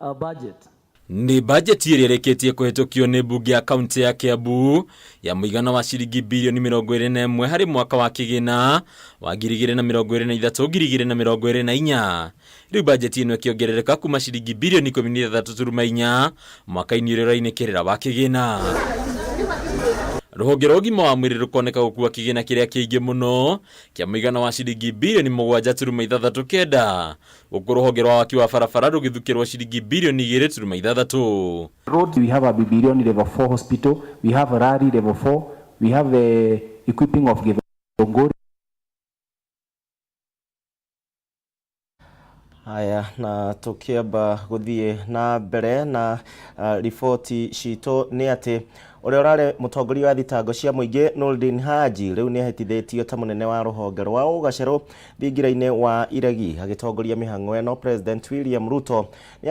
Budget. Nĩ bajeti ĩrĩa ĩrĩkĩtie kũhĩtũkio nĩ mbunge ya kaunti ya Kiambu ya mũigana wa ciringi birioni 21 harĩ mwaka wa kĩgĩna wa 2023 2024. Rĩu bajeti ĩno ĩkĩongerereka kuma ciringi birioni 16.4 mwaka-inĩ ũrĩa ũrainĩkĩrĩra wa kĩgĩna. Rũhonge rwa ũgima wa mwĩrĩ rũkoneka gũkua kĩgĩna kĩrĩa kĩingĩ mũno kĩa mũigana wa ciringi birioni 7.69 gũkũ rũhonge rwa waki wa barabara rũgĩthukĩrwo ciringi birioni 2.6. Roads, we have a Bibirioni level 4 hospital, we have Rari level 4, we have the equipping of Githunguri. Haya, na tũkĩamba gũthiĩ na mbere na riboti citũ nĩ atĩ ũrĩa ũrarĩ mũtongoria wa thitango cia mũingĩ Noordin Haji rĩu nĩ ahĩtithĩtio ta mũnene wa rũhonge rwa ũgacerũ thingira-inĩ wa iregi. Agĩtongoria mĩhang'o ĩno, President William Ruto nĩ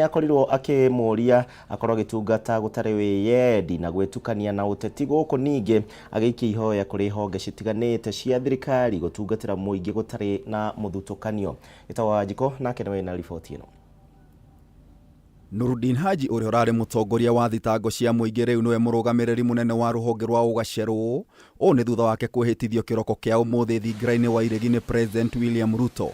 akorirwo akĩmũria akorwo agĩtungata gũtarĩ wĩyendi na gwĩtukania na ũteti, gũkũ ningĩ agĩikia ihoya kũrĩ honge citiganĩte cia thirikari gũtungatĩra mũingĩ gũtarĩ na mũthutũkanio. Gĩtagwo Wanjikũ nake nĩwe na riboti ĩno. Nurudin Haji, ũrĩa ũrarĩ mũtongoria wa thitango cia mũingĩ, rĩu nĩwe mũrũgamĩrĩri mũnene wa rũhonge rwa ũgacerũ. Ũũ nĩ thutha wake kwĩhĩtithio kĩroko kĩa ũmũthĩ thingira-inĩ wa iregi nĩ President William Ruto.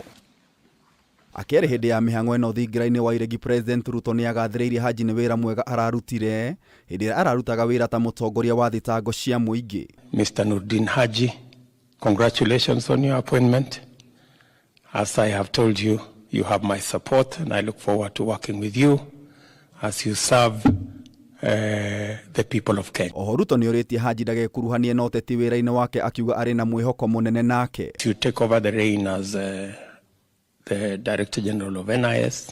Akĩarĩ hĩndĩ ya mĩhang'o ĩno thingira-inĩ wa iregi, President Ruto nĩ agathĩrĩirie Haji nĩ wĩra mwega ararutire hĩndĩ ĩrĩa ararutaga wĩra ta mũtongoria wa thitango cia mũingĩ. Mr. Nurdin Haji, congratulations on your appointment. As I have told you, you have my support and I look forward to working with you as you serve the people of Kenya. Oho Ruto nĩ orĩtie Haji ndagekuruhanie na ũteti wĩra-inĩ wake, akiuga arĩ na mwĩhoko mũnene nake. To take over the reign as the Director General of NIS,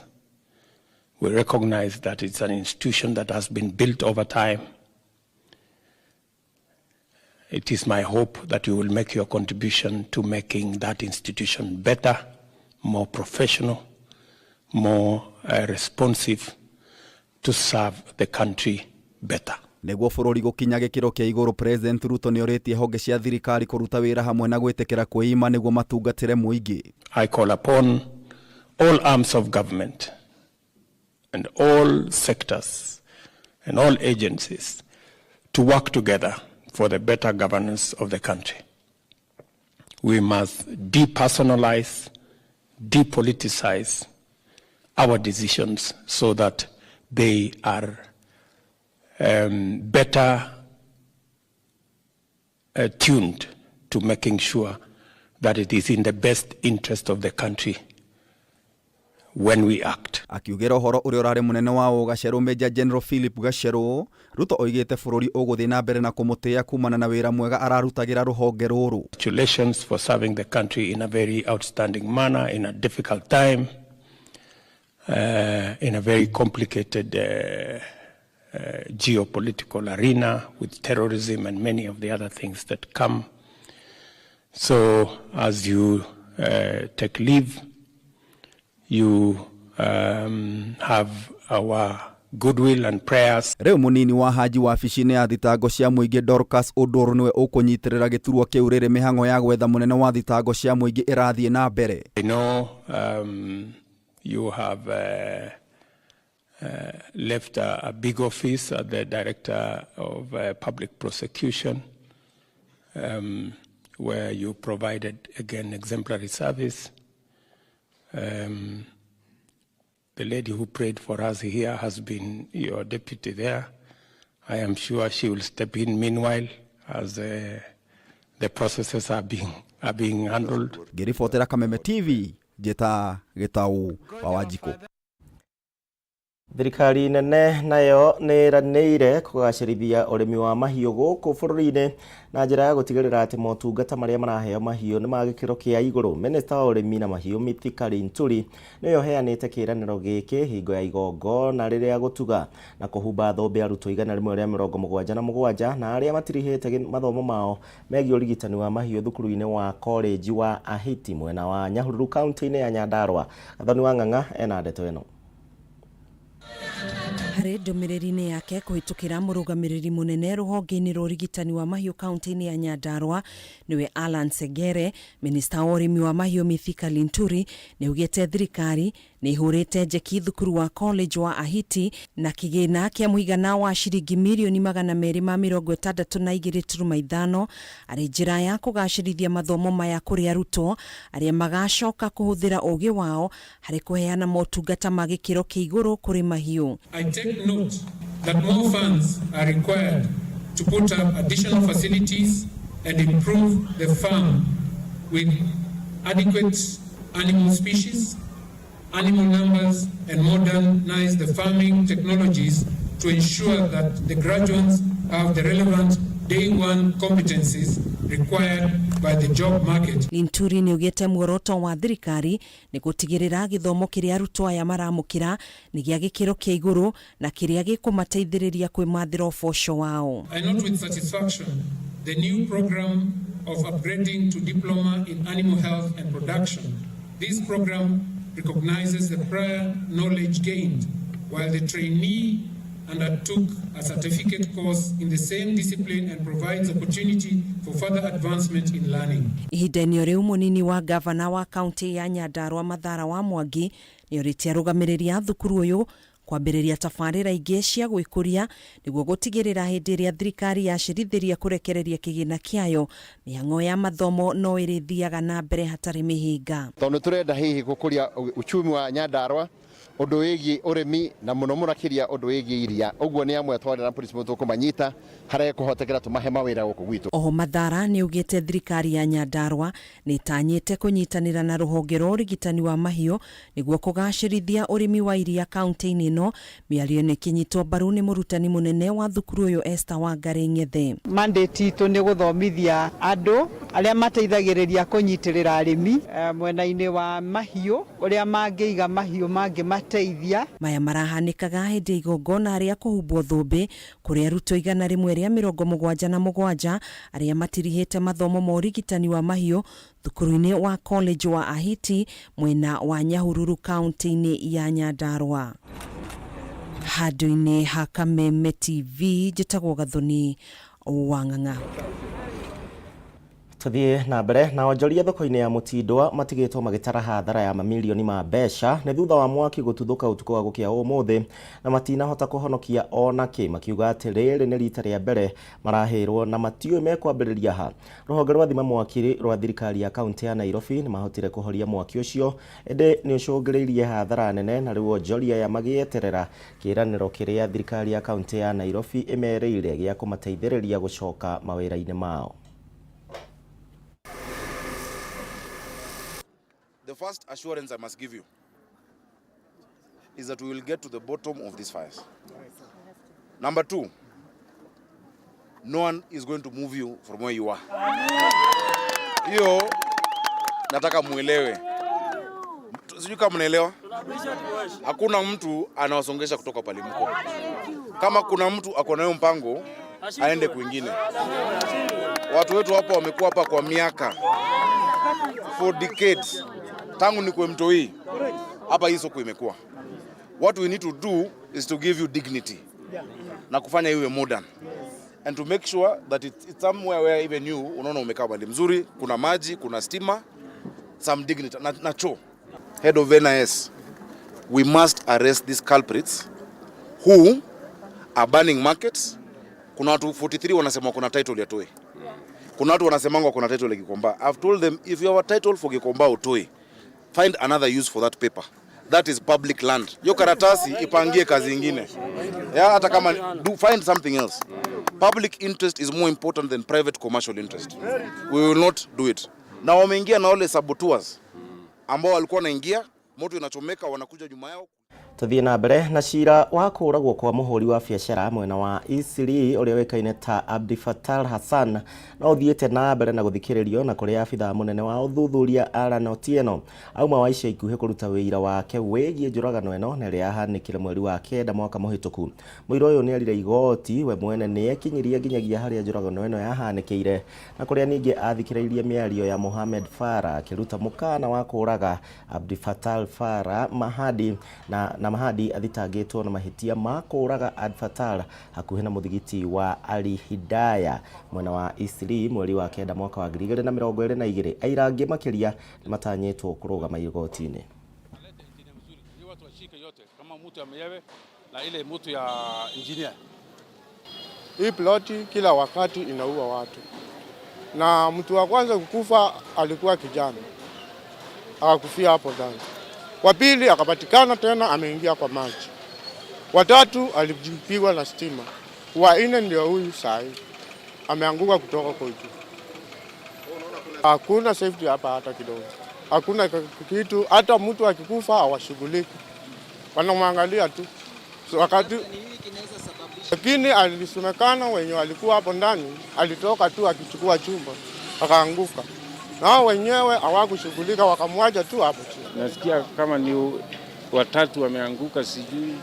we recognize that it's an institution that has been built over time. It is my hope that you will make your contribution to making that institution better, more professional, more responsive to serve the country better. Nĩguo bũrũri gũkinya gĩkĩro kĩa igũrũ, President Ruto nĩ orĩtie honge cia thirikari kũruta wĩra hamwe na gwĩtĩkĩra kwĩima nĩguo matungatĩre mũingĩ. I call upon all arms of government and all sectors and all agencies to work together for the better governance of the country. We must depersonalize, depoliticize our decisions so that they are better tuned to making sure that it is in the best interest of the country when we act. Akiugĩra ũhoro ũrĩa ũrarĩ mũnene wa ũgacerũ Major General Philip Gacerũ, Ruto oigĩte bũrũri ũgũthiĩ na mbere na kũmũtĩĩa kumana na wĩra mwega ararutagĩra rũhonge rũrũ. Congratulations for serving the country in a very outstanding manner in a difficult time, in a very complicated geopolitical arena with terrorism and many of the other things that come. So as you take leave, you have our goodwill and prayers. Rĩu mũnini wa Haji wabici-inĩ ya thitango cia mũingĩ Dorcas Odor nĩwe ũkũnyitĩrĩra gĩturwa kĩu rĩrĩ mĩhang'o ya gwetha mũnene wa thitango cia mũingĩ ĩrathiĩ na mbere. I know you have left a big office at the Director of Public Prosecution, where you provided, again, exemplary service. The lady who prayed for us here has been your deputy there. I am sure she will step in meanwhile as the processes are being handled. Ngĩribotera Kameme TV, njĩta Gĩtaũ wa Wanjikũ. Thirikari nene nayo nĩ ĩranĩire kũgacĩrithia ũrĩmi wa mahiũ gũkũ bũrũri-inĩ na njĩra ya gũtigĩrĩra atĩ motungata marĩa maraheo mahiũ nĩ ma gĩkĩro kĩa igũrũ. Minista wa ũrĩmi na mahiũ Mithika Linturi nĩwe ũheanĩte kĩĩranĩro gĩkĩ hingo ya igongona rĩrĩa gũtuga na kũhumba thũmbĩ arutwo 177 na arĩa matirihĩte mathomo mao megiĩ ũrigitani wa mahiũ thukuru-inĩ wa college wa Ahiti mwena wa Nyahururu, kaunti-inĩ ya Nyandarua. Gathoni wa Ng'ang'a ena ndeto ĩno. Harĩ ndũmĩrĩri-inĩ yake kũhĩtũkĩra mũrũgamĩrĩri mũnene rũhonge-inĩ rwa ũrigitani wa mahiũ kaunti-inĩ ya Nyandarua, nĩwe Alan Segere, minista wa ũrĩmi wa mahiũ Mithika Linturi nĩ augĩte thirikari Nĩ ĩhũrĩte njeki thukuru wa college wa Ahiti na kĩgĩna kĩa mũigana wa ciringi mirioni 262.5 arĩ njĩra ya kũgacĩrithia mathomo maya kũrĩ arutwo arĩa magacoka kũhũthĩra ũgĩ wao harĩ kũheana motungata ma gĩkĩro kĩa igũrũ kũrĩ mahiũ. I take note that more funds are required to put up additional facilities and improve the farm with adequate animal species, animal numbers, and modernize the farming technologies to ensure that the graduates have the relevant day one competencies required by the job market. Linturi nĩ ugĩte muoroto wa thirikari nĩ gũtigĩrĩra gĩthomo kĩrĩa arutwo aya maramũkĩra nĩ gĩa gĩkĩro kĩa igũrũ na kĩrĩa gĩkũmateithĩrĩria kwĩmathĩra ũboco wao. I note with satisfaction the new program of upgrading to diploma in animal health and production. This program recognizes the prior knowledge gained while the trainee undertook a certificate course in the same discipline and provides opportunity for further advancement in learning. Ihinda-inĩ o rĩu mũnini wa gavana wa kaunti ya Nyandarua Mathara wa Mwangi nĩ orĩtie arũgamĩrĩri a thukuru ũyũ kwambĩrĩria tabarĩra ingĩ cia gwĩkũria nĩguo gũtigĩrĩra hĩndĩ ĩrĩa thirikari yacirithĩria kũrekereria kĩgĩna kĩayo mĩhang'o ya mathomo no ĩrĩthiaga na mbere hatarĩ mĩhĩnga. Tondũ nĩ tũrenda hihi gũkũria uchumi wa Nyandarua ũndũ wĩgiĩ ũrĩmi na mũno mũno makĩria ũndũ wĩgiĩ iria, ũguo nĩ amwe twarĩ na principal tũkũmanyita harĩa kũhotekera tũmahe mawĩra gũkũ gwitũ. Oho Mathara nĩ augĩte thirikari ya Nyandarua nĩ ĩtanyĩte kũnyitanĩra na rũhonge rwa ũrigitani wa mahiũ nĩguo kũgacĩrithia ũrĩmi wa iria kaunti-inĩ ĩno. Mĩario ĩno ĩkĩnyitwo mbaru nĩ mũrutani mũnene wa thukuru ũyũ Esther Wangari Ng'ethe. Mandate itũ nĩ gũthomithia andũ arĩa mateithagĩrĩria kũnyitĩrĩra arĩmi mwena-inĩ wa mahiũ, ũrĩa mangĩiga mahiũ mangĩmateithia. Maya marahanĩkaga hĩndĩ ya igongona rĩa kũhumbwo thũmbĩ kũrĩ arutwo 177 arĩa matirihĩte mathomo ma ũrigitani wa mahiũ thukuru-inĩ wa college wa Ahiti mwena wa Nyahururu kaunti-inĩ ya Nyandarua. Handũ-inĩ ha Kameme TV njĩtagwo Gathoni wa Ng'ang'a. Tuthiĩ na mbere na onjoria thoko-inĩ ya Mũtindwa matigĩtwo magĩtara hathara ya mamirioni ma mbeca nĩ thutha wa mwaki gũtuthũka ũtukũ wa gũkĩa ũmũthĩ na matinahota kũhonokia ona kĩ, makiuga atĩ rĩrĩ nĩ rita rĩa mbere marahĩrwo na matiũĩ mekwambĩrĩria ha. Rũhonge rwa thima mwaki rwa thirikari ya kaunti ya Nairobi nĩ mahotire kũhoria mwaki ũcio ĩndĩ nĩ ũcũngĩrĩirie hathara nene na rĩu onjoria aya magĩeterera kĩĩranĩro kĩrĩa thirikari ya kaunti ya Nairobi ĩmerĩire gĩa kũmateithĩrĩria gũcoka mawĩra-inĩ mao. The first assurance I must give you is that we will get to the bottom of these fires. Number two, no one is going to move you from where you are. Hiyo nataka muelewe. Sijui kama mnaelewa. Hakuna mtu anawasongesha kutoka pale mko. Kama kuna mtu ako nayo mpango aende kwingine. Watu wetu hapo wamekuwa hapa kwa miaka, for decades. Tangu nikuwe mtoi hapa, hii soko imekuwa. What we need to do is to give you dignity na kufanya iwe modern and to make sure that it's somewhere where even you unaona umekaa mahali mzuri, kuna maji, kuna stima, some dignity na choo. Head of NIS, we must arrest these culprits who are burning markets. Kuna watu 43 wanasema kuna title ya Toi. Kuna watu wanasemanga kuna title ya Gikomba. I've told them, if you have a title for Gikomba or Toi, find another use for that paper. That is public land. Hiyo karatasi ipangie kazi ingine. Yeah, hata kama do find something else. Public interest is more important than private commercial interest. We will not do it. Na wameingia na wale saboteurs ambao walikuwa wanaingia, moto inachomeka, wanakuja nyuma yao. Tuthiĩ na mbere na cira wa kũragwo kwa mũhũri wa biacara mwena wa Eastleigh ũrĩa ũĩkaine ta Abdi Fatah Hassan no ũthiĩte na mbere na gũthikĩrĩrio na kũrĩa abithaa mũnene wa ũthuthuria Alan Otieno auma wa ica ikuhĩ kũruta wĩira wake wĩgiĩ njũragano ĩno na ĩrĩa yahanĩkire mweri wa kenda mwaka mũhĩtũku. Mũira ũyũ nĩerire igoti we mwene nĩekinyirie nginyagia harĩa njũragano ĩno yahanĩkĩire na kũrĩa ningĩ athikĩrĩirie mĩario ya Mohamed Farah akĩruta mũkana wa kũraga Abdi Fatah Farah Mahadi na Mahadi athitangĩtwo na mahĩtia ma kũraga Abdi Fatah hakuhĩ na mũthigiti wa Ali Hidaya mwena wa Eastleigh mweri wa kenda mwaka wa 2022. Aira angĩ makĩria nĩmatanyĩtwo kũrũgama igoti-inĩ. Watu washike yote kama mtu ya mwenyewe na ile mtu ya engineer. Hii ploti kila wakati inaua watu, na mtu wa kwanza kukufa alikuwa kijana, akakufia hapo ndani. Wa pili akapatikana tena ameingia kwa maji. Watatu alipigwa na stima. Wa nne ndio huyu saa hii ameanguka kutoka kwa juu. Hakuna safety hapa hata kidogo, hakuna kitu. Hata mtu akikufa hawashughuliki, wanamwangalia tu so, wakati lakini alisemekana wenye walikuwa hapo ndani alitoka tu akichukua chumba akaanguka, na wenyewe hawakushughulika wakamwacha tu hapo chini. Nasikia kama ni watatu wameanguka, sijui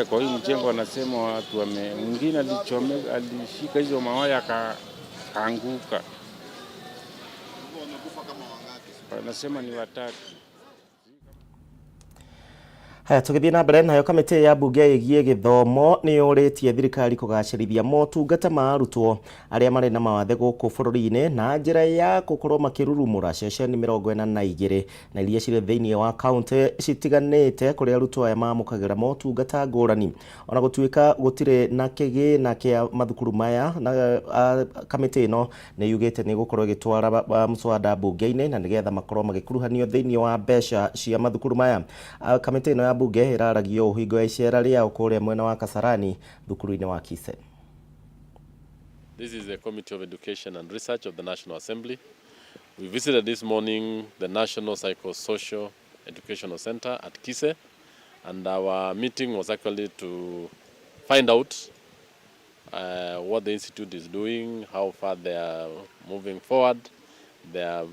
kwa hiyo mjengo wanasema watu wame, mwingine alichomeka, alishika hizo mawaya akaanguka. Wanasema ni watatu. Haya, tũgĩthiĩ na mbere nayo, kamĩtĩ ya mbunge ĩgiĩ gĩthomo nĩ yũrĩtie thirikari kũgacĩrithia motungata ma arutwo arĩa marĩ na mawathe gũkũ bũrũri-inĩ na njĩra ya gũkorwo makĩrurumũra ceceni 42 na iria cirĩ thĩinĩ wa kaunti citiganĩte kũrĩa arutwo aya mamũkagĩra motungata ngũrani. Ona gũtuĩka gũtirĩ na kĩgĩna kĩa mathukuru maya na kamĩtĩ ĩno nĩ yugĩte nĩ ĩgũkorwo ĩgĩtwara mswada mbunge-inĩ na nĩgetha makorwo magĩkuruhanio thĩinĩ wa mbeca cia mathukuru maya. Kamĩtĩ ĩno ya mbunge ĩraragia ũũ hingo ya icera rĩao kũrĩa mwena wa Kasarani thukuru-inĩ wa Kise. This is the Committee of Education and Research of the National Assembly. We visited this morning the National Psychosocial Educational Center at Kise, and our meeting was actually to find out what the institute is doing, how far they are moving forward, their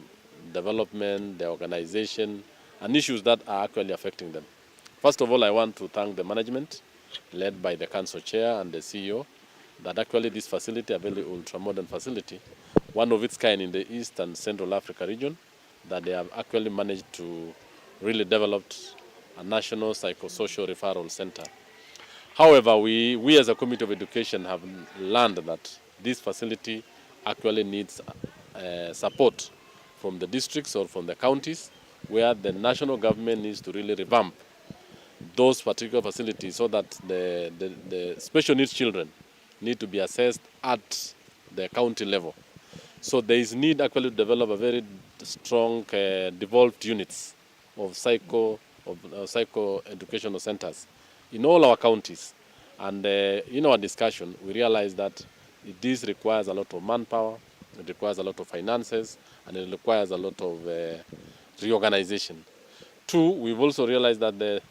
development, their organization, and issues that are actually affecting them. First of all, I want to thank the management, led by the council chair and the CEO, that actually this facility, a very ultra-modern facility, one of its kind in the East and Central Africa region, that they have actually managed to really develop a national psychosocial referral center. However, we as a Committee of Education have learned that this facility actually needs support from the districts or from the counties, where the national government needs to really revamp those particular facilities so that the special needs children need to be assessed at the county level. So there is need actually to develop a very strong devolved units of psycho educational centers in all our counties. And in our discussion, we realized that this requires a lot of manpower, it requires a lot of finances, and it requires a lot of reorganization. Two, we've also realized that the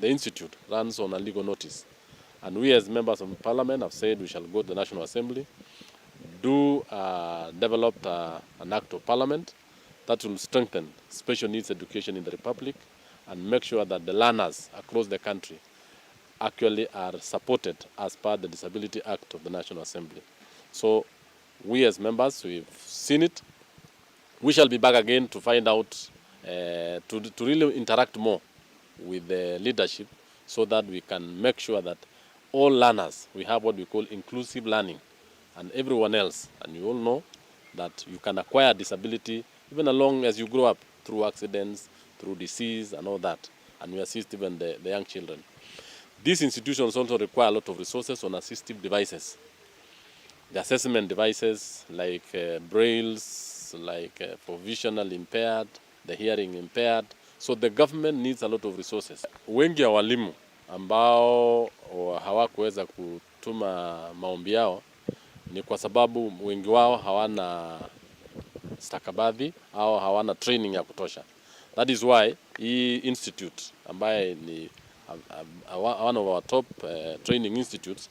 institute runs on a legal notice. And we as members of parliament have said we shall go to the National Assembly, do develop an act of parliament that will strengthen special needs education in the Republic and make sure that the learners across the country actually are supported as per the Disability Act of the National Assembly. So we as members, we've seen it. We shall be back again to find out, to really interact more with the leadership so that we can make sure that all learners, we have what we call inclusive learning, and everyone else. And you all know that you can acquire disability even along as you grow up through accidents, through disease and all that. And we assist even the young children. These institutions also require a lot of resources on assistive devices. The assessment devices like brailles, like for visually impaired, the hearing impaired. So the government needs a lot of resources. Wengi wa walimu ambao hawakuweza kutuma maombi yao ni kwa sababu wengi wao hawana stakabadhi au hawana training ya kutosha. That is why hii institute ambaye ni one of our top training institutes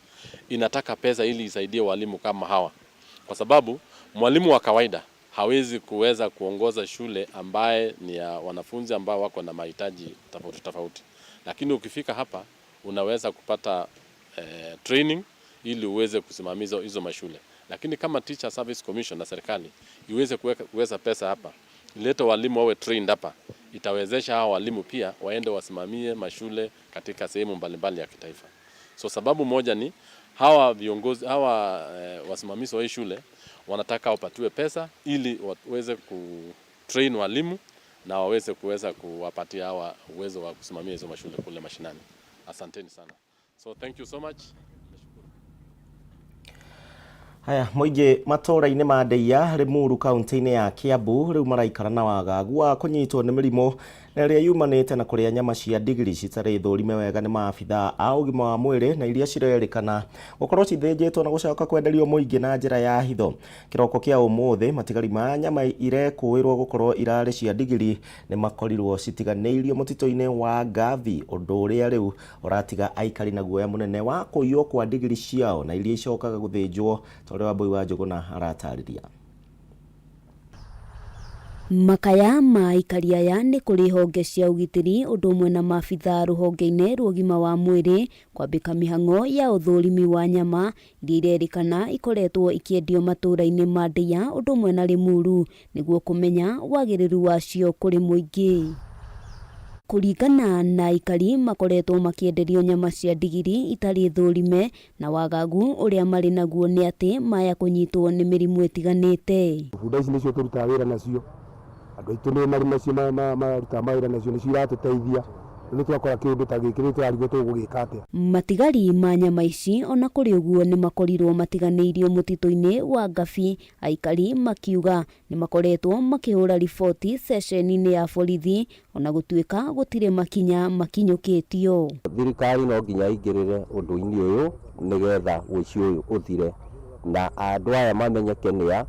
inataka pesa ili isaidie walimu kama hawa, kwa sababu mwalimu wa kawaida hawezi kuweza kuongoza shule ambaye ni ya wanafunzi ambao wako na mahitaji tofauti tofauti. Lakini ukifika hapa unaweza kupata training ili uweze kusimamia hizo mashule. Lakini kama Teacher Service Commission na serikali iweze kuweza pesa hapa, ilete walimu wawe trained hapa, itawezesha hawa walimu pia waende wasimamie mashule katika sehemu mbalimbali ya kitaifa. So sababu moja ni hawa viongozi, hawa wasimamizi wa hii shule wanataka wapatiwe pesa ili waweze Train walimu na waweze kuweza kuwapatia hawa uwezo wa kusimamia hizo mashule kule mashinani. Asanteni sana. So thank you so much. Haya, mũingĩ matũũra-inĩ ma Ndeia, Limuru kaunti-inĩ ya Kiambu rĩu maraikara na wagagu wa kũnyitwo nĩ mĩrimũ na ĩrĩa yumanĩte na kũrĩa nyama cia ndigiri citarĩ thũrime wega nĩ maabithaa a ũgima wa mwĩrĩ na iria cirerĩkana gũkorwo cithĩnjĩtwo na gũcoka kwenderio mũingĩ na njĩra ya hitho. Kĩroko kĩa ũmũthĩ matigari ma nyama irekũĩrwo gũkorwo irarĩ cia ndigiri nĩ makorirwo citiganĩirio mũtitũ-inĩ wa Ngavi, ũndũ ũrĩa rĩu ũratiga aikari na guoya mũnene wa kũiywo kwa ndigiri ciao na iria icokaga gũthĩnjwo ta ũrĩa Wambui wa Njũgũna aratarĩria. Makaya ma aikari aya nĩ kũrĩ honge cia ũgitĩri ũndũ ũmwe na maabithaa rũhonge-inĩ rwa ũgima wa mwĩrĩ kwambĩka mĩhang'o ya ũthũrimi wa nyama iria irerĩkana ikoretwo ikĩendio matũũra-inĩ ma Ndeia ũndũ ũmwe na Limuru nĩguo kũmenya wagĩrĩru wacio kũrĩ mũingĩ. Kũringana na aikari makoretwo makĩenderio nyama cia ndigiri itarĩ thũrime na wagagu ũrĩa marĩ naguo nĩ atĩ maya kũnyitwo nĩ mĩrimũ ĩtiganĩte. Bunda ici nĩcio tũrutaga wĩra nacio, andũ aitũ nĩ marĩ nacio marutaga mawĩra nacio, nĩcio iratũteithia. Rĩu twakora kĩũndũ ta gĩkĩ nĩ tũrarigwo tũgũgĩka atĩa. Matigari ma nyama ici ona kũrĩ ũguo nĩ makorirwo matiganĩirio mũtitũ-inĩ wa Ngabi, aikari makiuga nĩ makoretwo makĩhũra riboti ceceni-inĩ ya borithi ona gũtuĩka gũtirĩ makinya makinyũkĩtio. Thirikari no nginya ĩingĩrĩre ũndũ-inĩ ũyũ nĩgetha ũici ũyũ ũthire na andũ aya mamenyeke nĩa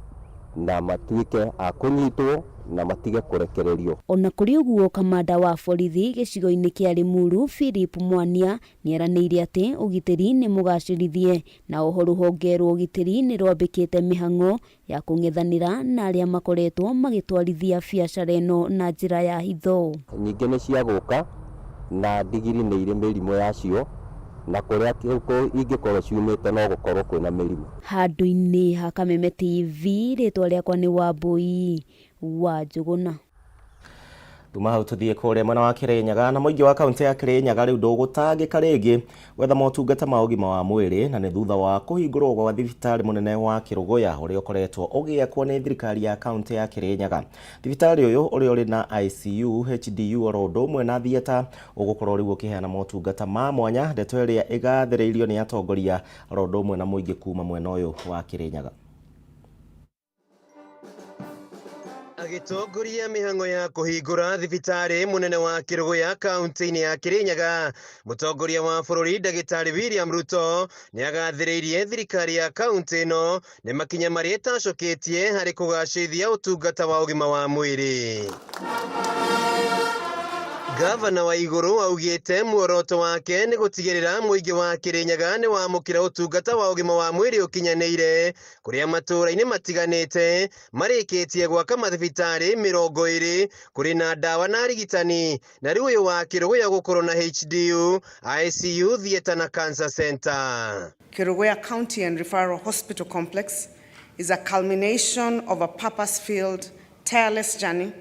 na matuĩke a kũnyitwo na matige kũrekererio. Ona kũrĩ ũguo, kamanda wa borithi gĩcigo-inĩ kĩa Limuru Philip Mwania nĩeranĩire atĩ ũgitĩri nĩ mũgacĩrithie na oho rũhonge rwa ũgitĩri nĩ rwambĩkĩte mĩhang'o ya kũng'ethanĩra na arĩa makoretwo magĩtwarithia biacara ĩno na njĩra ya hitho. Nyingĩ nĩ cia gũka na ndigiri nĩ irĩ mĩrimũ yacio na kũrĩa ingĩkorwo ciumĩte no gũkorwo kwĩna mĩrimũ. Handũ-inĩ ha Kameme TV, rĩtwa rĩakwa nĩ Wambui wa Njũgũna. Tuma hau tuthiĩ kũrĩa mwena wa Kirinyaga na mũingĩ wa kaunti ya Kirinyaga rĩu ndũgũtangĩka rĩngĩ gwetha motungata ma ũgima wa mwĩrĩ na nĩ thutha wa kũhingũrwo gwa thibitarĩ mũnene wa Kĩrũgũya ũrĩa ũkoretwo ũgĩakwo nĩ thirikari ya kaunti ya Kirinyaga. Thibitarĩ ũyũ ũrĩa ũrĩ na ICU, HDU oro ũndũ ũmwe na theatre ũgũkorwo rĩu ũkĩheana motungata ma mwanya, ndeto ĩrĩa ĩgathĩrĩirio nĩ atongoria oro ũndũ ũmwe na mũingĩ kuma mwena ũyũ wa Kirinyaga. Agĩtongoria mĩhang'o ya kũhingũra thibitarĩ mũnene wa Kĩrũgũya kaunti-inĩ ya Kĩrĩnyaga, mũtongoria wa bũrũri ndagĩtarĩ William Ruto nĩ agathĩrĩirie thirikari ya kaunti ĩno nĩ makinya marĩa ĩtacũkĩtie harĩ kũgacĩrithia ũtungata wa ũgima wa mwĩrĩ. Gavana wa Igũrũ augĩte muoroto wake nĩ gũtigĩrĩra mũingĩ wa Kĩrĩnyaga nĩ wamũkĩra ũtungata wa ũgima wa mwĩrĩ ũkinyanĩire kũrĩa matũũra-inĩ matiganĩte marĩkĩtie gwaka mathibitarĩ 20 kũrĩ na ndawa na arigitani na rĩu ũyũ wa Kĩrũgũya gũkorwo na HDU, ICU, theatre na cancer center. Kerugoya County and Referral Hospital Complex is a culmination of a purpose-filled, tireless journey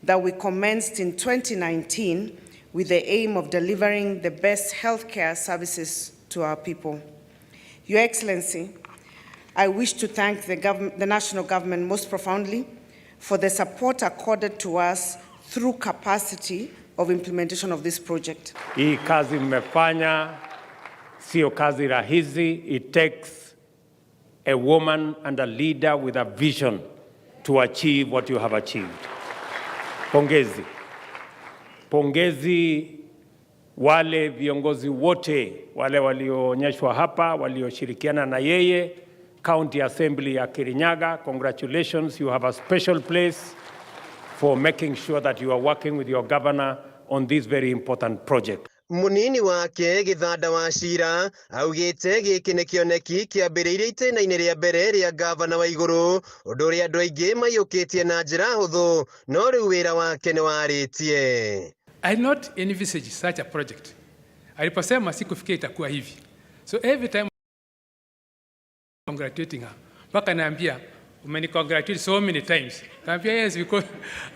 that we commenced in 2019 with the aim of delivering the best healthcare services to our people. Your Excellency, I wish to thank the national government most profoundly for the support accorded to us through capacity of implementation of this project. Hii kazi mmefanya sio kazi rahisi. It takes a woman and a leader with a vision to achieve what you have achieved. Pongezi. Pongezi wale viongozi wote wale walioonyeshwa hapa walioshirikiana na yeye, County Assembly ya Kirinyaga, congratulations, you have a special place for making sure that you are working with your governor on this very important project. Munini wake Gĩthanda wa Cira augĩte gĩkĩ nĩ kĩoneki kĩambĩrĩirie itĩna-inĩ rĩa mbere rĩa gavana wa Igũrũ, ũndũ ũrĩa andũ aingĩ maiyũkĩtie na njĩra hũthũ, no rĩu wĩra wake nĩ warĩtie. I did not envisage such a project. Aliposema sikufikia itakuwa hivi. So every time congratulating her, mpaka naambia umenicongratulate so many times. Kaambia yes, because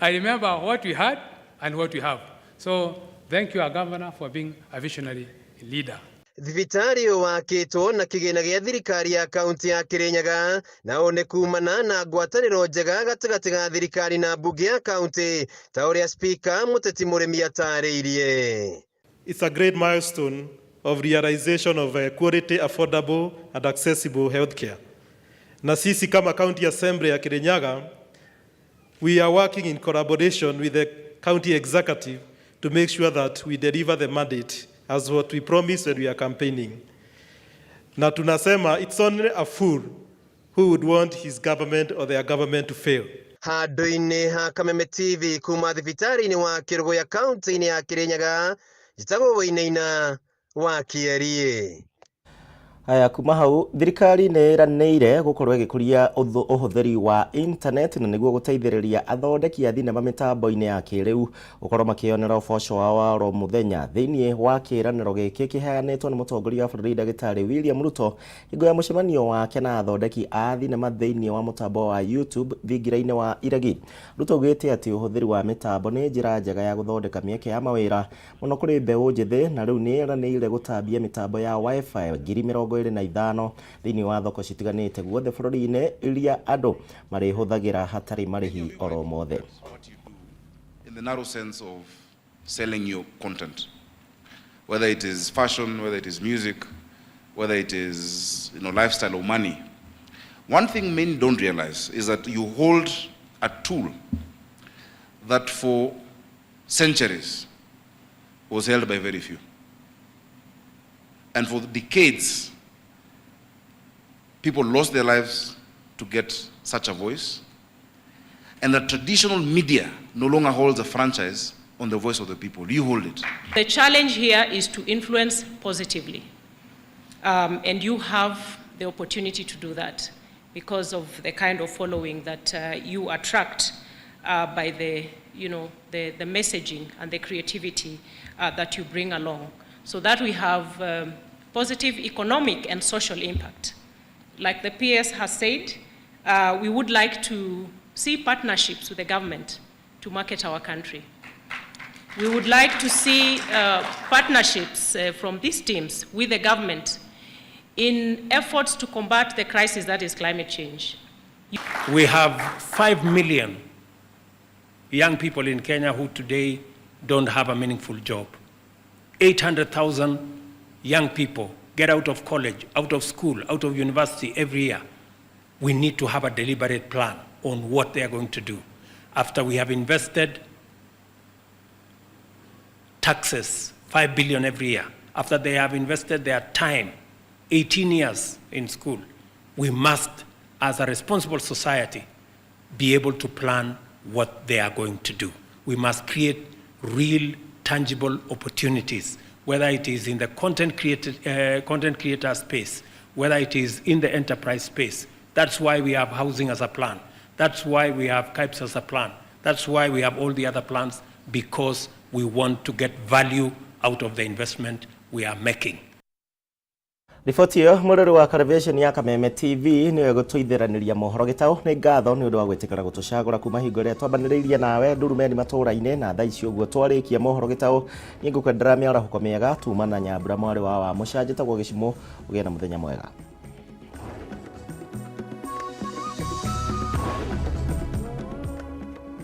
I remember what we had and what we have. So thank you, our governor, for being a visionary leader. Thibitarĩ ũyũ wakĩtwo na kĩgĩna gĩa thirikari ya kaunti ya Kirinyaga na ũũ nĩ kumana na ngwatanĩro njega gatagatĩ ga thirikari na mbunge ya kaunti ta ũrĩa spika Mũteti Mũrĩmi atarĩirie. It's a great milestone of realization of quality, affordable and accessible healthcare. Na sisi kama County Assembly ya Kirinyaga, we are working in collaboration with the county executive to make sure that we deliver the mandate as what we promised when we are campaigning. Na tunasema it's only a fool who would want his government or their government to fail. Handũ-inĩ ha Kameme TV kuma thibitarĩ-inĩ wa Kĩrũgũya kaunti-inĩ ya Kĩrĩnyaga, njĩtagwo Wainaina wa Kĩeriĩ. Haya, kuma hau thirikari nĩ ĩranĩire gũkorwo ĩgĩkũria ũhũthĩri wa internet na nĩguo gũteithĩrĩria athondeki a thinema mĩtambo-inĩ ya kĩrĩu gũkorwo makĩyonera ũboco wao wa oro mũthenya. Thĩinĩ wa kĩĩranĩro gĩkĩ kĩheanĩtwo nĩ mũtongoria wa bũrũri Ndagĩtarĩ William Ruto hingo ya mũcemanio wake na athondeki a thinema thĩinĩ wa mũtambo wa YouTube thingira-inĩ wa Iregi. Ruto augĩte atĩ ũhũthĩri wa mĩtambo nĩ njĩra njega ya gũthondeka mĩeke ya mawĩra mũno kũrĩ mbeũ njĩthĩ, na rĩu nĩ ĩranĩire gũtambia mĩtambo ya WiFi 25,000 thĩinĩ wa thoko citiganĩte guothe bũrũri-inĩ iria andũ marĩhũthagĩra hatarĩ marĩhi oro mothe. In the narrow sense of selling your content, whether it is fashion, whether it is music, whether it is lifestyle or money. One thing many don't realize is that you hold a tool that for centuries was held by very few. And for decades, people lost their lives to get such a voice. And the traditional media no longer holds a franchise on the voice of the people. You hold it. The challenge here is to influence positively. And you have the opportunity to do that because of the kind of following that you attract by the messaging and the creativity that you bring along, so that we have positive economic and social impact. Like the PS has said, we would like to see partnerships with the government to market our country. We would like to see partnerships from these teams with the government in efforts to combat the crisis that is climate change. We have 5 million young people in Kenya who today don't have a meaningful job. 800,000 young people get out of college, out of school, out of university every year. We need to have a deliberate plan on what they are going to do. After we have invested taxes, 5 billion every year, after they have invested their time, 18 years in school, we must, as a responsible society, be able to plan what they are going to do. We must create real, tangible opportunities, whether it is in the content creator space, whether it is in the enterprise space. That's why we have housing as a plan. That's why we have KIPES as a plan. That's why we have all the other plans, because we want to get value out of the investment we are making. Riboti ĩyo mũrũrũ wa Television ya Kameme TV nĩyo ĩgũtũithĩranĩria mohoro gĩtaũ. Nĩ ngatho nĩ ũndũ wa gwĩtĩkĩra gũtũcagũra kuma hingo ĩrĩa twambanĩrĩirie nawe ndurumeni matũũra-inĩ, na thaa ici ũguo twarĩkia mohoro gĩtaũ. Niĩ ngũkwendera mĩarahũko mĩega tuma na Nyambura mwarĩ wa Wamũca, njĩtagwo Gĩcimũ. Ũgĩe na mũthenya mwega.